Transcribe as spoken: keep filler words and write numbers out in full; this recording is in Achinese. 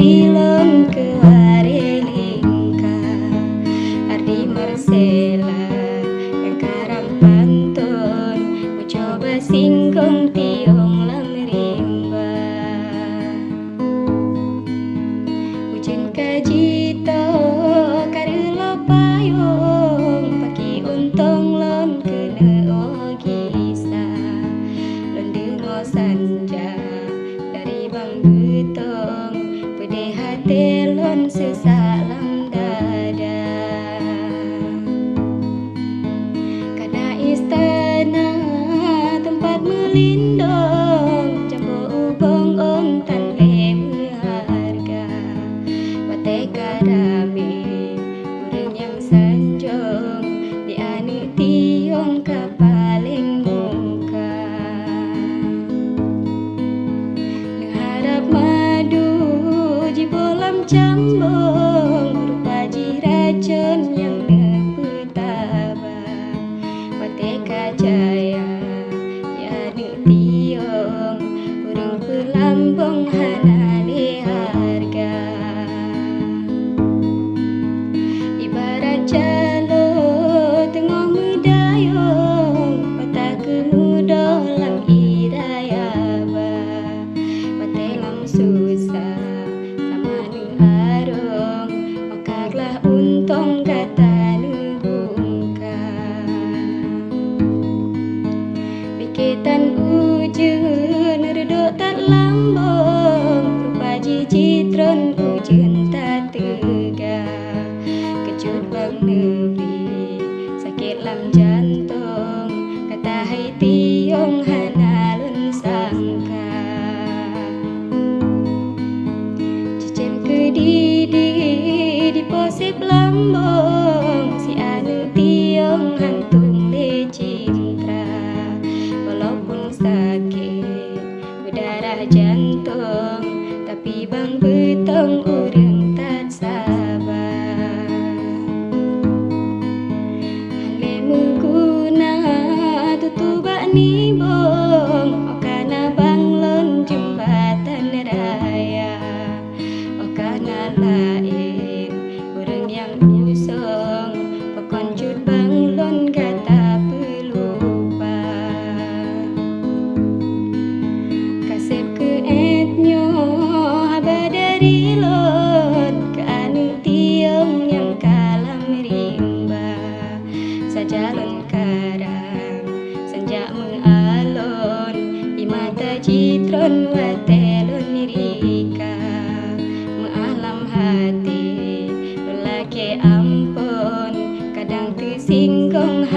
Ilôn keuwareh lingka, Ardi Marcella nyang karang pantôn, meucuba singgong tiong lam rimba. Ujeuen ka jitoe ka reuloh payong, paki untông lôn keuneuk woe gisa. Lôn deungoe sanja dari Bang Beutông, peudeh até lôn seusak lam dada. Kana istana teumpat meulindong, jambo ubong ôn tan lé meuharga. Watée ka ramé ureuëng nyang sanjong, di aneuëk tiong ka paleng muka. Neuharab madu jiboh lam cambong, rupa jih racon nyang neupeutaba. Watée ka jaya, ya aneuëk tiong, ureuëng peulambong hana lé harga. Ibarat jaloe teungoh meudayong, patah keumudoh lam ie raya ba. Watée lam susah, sama neuarong, maka glah untông gata neubungka. Pike tan ujeuen reudok that lambong, rupa jih jitron ujeuen tateuga. Keujot bang neubri sakét lam jantong, gata hai tiong hana lôn sangka. Cicém keudidi diposeb lambong, si aneuëk tiong hantom lé cintra. Walaupun sakét beudarah jantong, tapi Bang Beutông ureuëng that saba. Hana lé meuguna tutoe bak nibong, oh kana bang lôn jeumbatan raya, oh kana laén ureuëng nyang usong, pakon cut bang lôn gata peulupa. Kaseb keu ét nyoe haba dari lôn, keu aneuëk tiong nyang ka lam rimba. Saja lôn karang, sanjak meualon, di mata jitron watée lôn rika. Meuah lam hati, lôn lakée amphon, kadang teusinggong